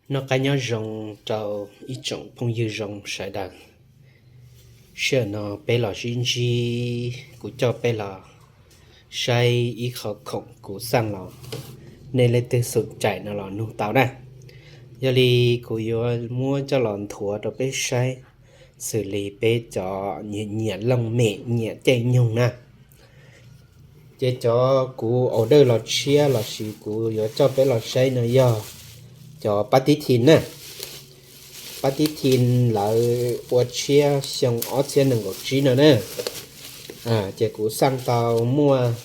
Noj qab nyob zoo rau ib tsoom phooj ywg zoo sawv daws. Sij hawm no peb los sib ntsib, kuv coj peb los saib ib qho khoom kuv xaj los, nej leej twg xom cai no los nug tau na. Yog li kuv yuav muab coj los nthuav rau peb saib, xws li peb cov nyiam looj mem nyiam caij nyoog na. Ces cov kuv order los tshiab lossis kuv yuav coj peb los saib no yog cov pab tib thi na. Pab tib thi lawv ua tshiab xyoo ob txhiab nees nkaum tsib no na. Ces kuv xaj tau muaj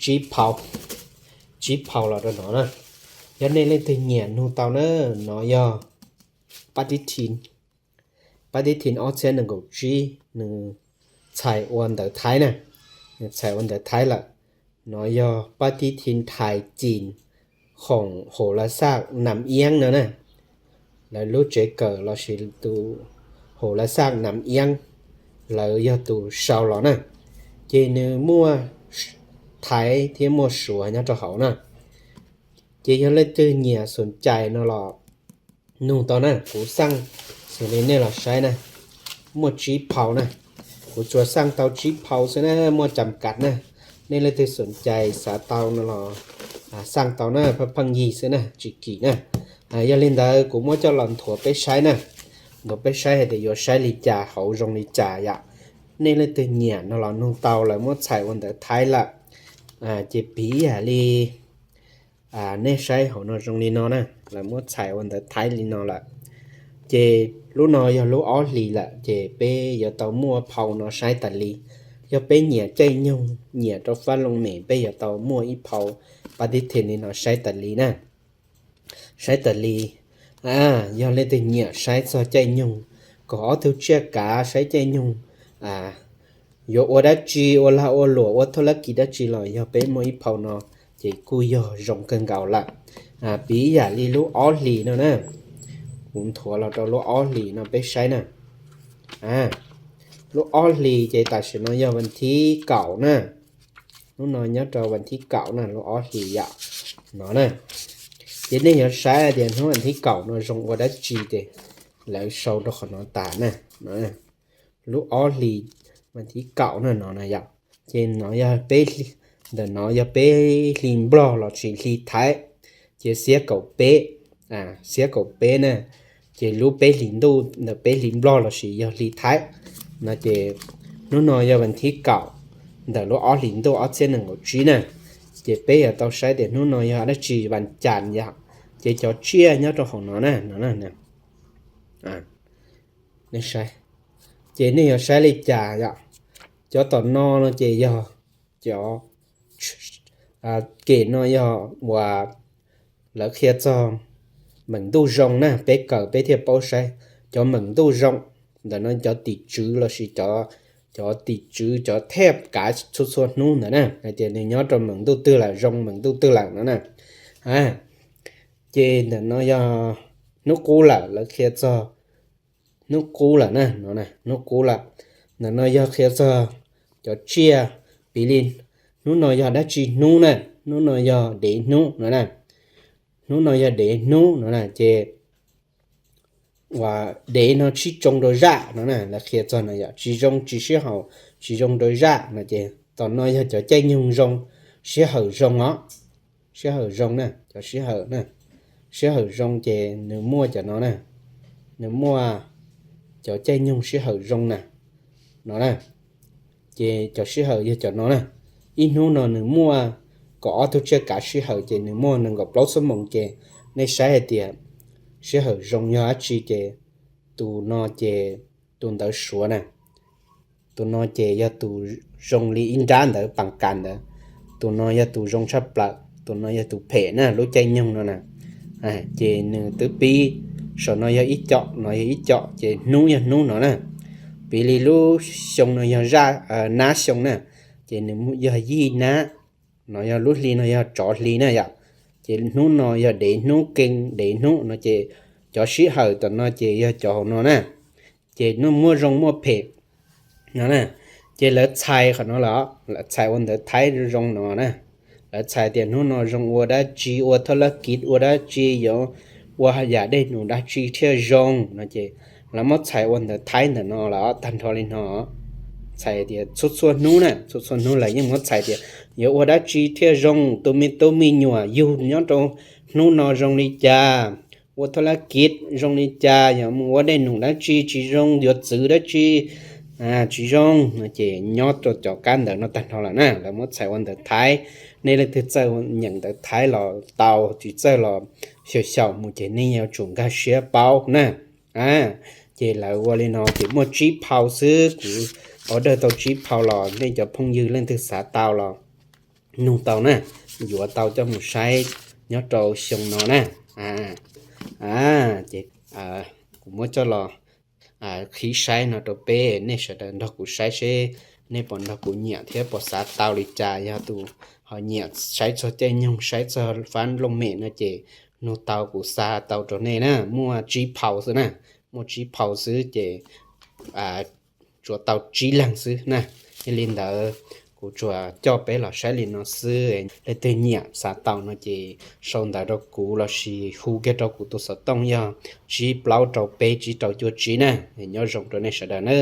tsib phau, tsib phau los rau no na. Yog nej leej twg nyiam nug tau na, no yog pab tib thi, pab tib thi ob txhiab nees nkaum tsib, nws txhais ua ntawv Thaib na, nws txhais ua ntawv Thaib lawm. No yog pab tib thi Thais Cim, khoom hauv la xaj Nam Iab no na. Lawv lub tsev kawm lossis tus hauv la xaj Nam Iab, lawv yog tus sau los na. Ces nws muaj Thaib thiab muaj Suav nyob rau hauv na. Ces yog leej twg nyiam xom cai no los nug tau na, kuv xaj xws li nej los saib na, muaj tsib phau na. Kuv tsuas xaj tau tsib phau xwb na, muaj cam kav na. Nej leej twg xom cai xav tau no los xaj tau na, pheej pheej yig xwb na, tsis kim na. Yog li ntawd kuv muab coj los nthuav peb saib na, nthuav peb saib hais tias yuav saib li cas, hauv zoo li cas yom. Nej leej twg nyiam no los nug tau, lawv muab txhais ua ntawv Thaib lawm. Ces piv yam li nej saib hauv no zoo li no na, lawv muab txhais ua ntawv Thaib li no lawm. Ces lub no yog lub ob hlis lawm, ces peb yuav tau muaj phau no saib tas li. Yog peb nyiam caij nyoog, nyiam rau fab looj mem, peb yuav tau muaj ib phau pab tib thi li no saib tas li na. Saib tas li. Yog leej twg nyiam saib txog caij nyoog, kom ob tug tsiaj kav, saib caij nyoog yuav ua dab tsi, ua lag ua luam, ua thaj lab kis dab tsi los yog peb muaj ib phau no, ces kuj yog zoo kawg nkaus lawm. Piv yam li lub ob hlis no na, kuv nthuav los rau lub ob hlis no peb saib na. Lub ob hlis ces tam sim no yog vas thib kaum na. Hnub no nyob rau vas thib kaum na, lub ob hlis yom, no na. Ces nej yuav saib tias hnub vas thib kaum no zoo ua dab tsi ces lawv sau rau qhov no tas na. Lub ob hlis, vas thib kaum na, no na yom. Ces no yog peb, ntawm no yog peb hlis Nplog lossis hlis Thaib, ces xiab kaum peb, xiab kaum peb na. Ces lub peb hlis ntuj ntawm peb hlis Nplog lossis yog hlis Thaib no ces hnub no yog vas thib kaum ntawm lub ob hlis ntuj ob txhiab nees nkaum tsib na. Ces peb yuav tau saib tias hnub no yog dab tsi, vas cas yom. Ces cov tsiaj nyob rau hauv no na, no na. Ces nej yuav saib li cas yom. Cov tom no no ces yog cov, kem no yog uas lawv qhia txog meem ntuj zoo na, peb kawm peb thiaj paub saib. Cov meem ntuj zoo, ntawm no cov tim tswv lossis cov tim tswv, cov thej kav txhua txhua hnub ntawd na, hais tias nws nyob rau meem ntuj twg lawm, zoo meem ntuj twg lawm no na. Ces ntawm no yog hnub qub lawm, lawv qhia txog hnub qub lawm na, no hnub qub lawm. Ntawm no yog qhia txog cov tsiaj, piv li hnub no yog dab tsi hnub na, hnub no yog dev hnub no na. Hnub no yog dev hnub no na, ces uas dev no tsis zoo rau zaj no na, lawv qhia txog no yom, tsis zoo, tsis sib haum, tsis zoo rau zaj no ces tom no yog cov caij nyoog zoo, sij hawm zoo os. Sij hawm zoo na, cov sij hawm na, sij hawm zoo ces nws muaj cov no na, nws muaj cov caij nyoog sij hawm zoo na, no na. Ces cov sij hawm yog cov no na. Ib hnub no nws muaj kaum ob tug tsiaj kav sij hawm ces nws muaj nees nkaum plaub xuab moos ces nej saib hais tias sij hawm zoo yog dab tsi ces tus no ces tus ntawd suav na. Tus no ces yog tus zoo li ib nrab ntawd, pas kas ntawd. Tus no yog tus zoo tshaj plaws, tus no yog tus phem na, lub caij nyoog no na. Ces nws twb pib, saum no yog ib co, no yog ib co, ces hnub yog hnub no na. Piv li lub xyoo no yog zaj, nab xyoo na, ces nws yog yij nab. No yog lub hli no yog tsov hli na yom. Ces hnub no yog dev hnub, keeb dev hnub no ces cov sij hawm tom no ces yog cov hauv no na. Ces nws muaj zoo muaj phem no na. Ces lawv txhais qhov no lawm, lawv txhais ua ntawv Thaib zoo no na. Lawv txhais tias hnub no zoo ua dab tsi, ua thaj lab kiv ua dab tsi, yuav ua yam dej num dab tsi thiaj zoo no ces lawv muab txhais ua ntawv Thaib ntawm no los tag nrho li no. Txhais tias txhua txhua hnub na, txhua txhua hnub lawv yeej muab txhais tias yuav ua dab tsi thiaj zoo, tus me tub me nyuam yug nyob rau hnub no zoo li cas, ua thaj lab kiv zoo li cas, yog mus ua dej num dab tsi tsis zoo, yuav txwv dab tsi tsis zoo no ces nyob rau cov kab ntawv no tag nrho lawm na, lawv muab txhais ua ntawv Thaib. Nej leej twg txawj nyeem ntawv Thaib los tau, tsis txawj los xyaum xyaum mus ces nej yuav tsum nkag siab paub na. Ces lawv ua li no ces muaj tsib phau xwb, kuv order tau tsib phau los nej cov phooj ywg leej twg xav tau los nug tau na, yuav tau coj mus saib nyob rau xyoo no na. Ces kuv muab coj los qhib saib no rau peb, nej sawv daws nrog kuv saib seb nej puas nrog kuv nyiam thiab puas xav tau li cas. Yog tus ho nyiam saib txog caij nyoog, saib txog fab looj mem no ces nug tau, kuv xa tau rau nej na. Muaj tsib phau xwb na, muaj tsib phau xwb ces tsuas tau tsib leeg xwb na. Yog li ntawd kuv tsuas coj peb los saib li no xwb. Leej twg nyiam xav tau no ces sau ntawv rau kuv lossis hu kiag rau kuv tus xov tooj yog tsib plaub rau peb tsib rau cuaj tsib na. Nyob zoo rau nej sawv daws na.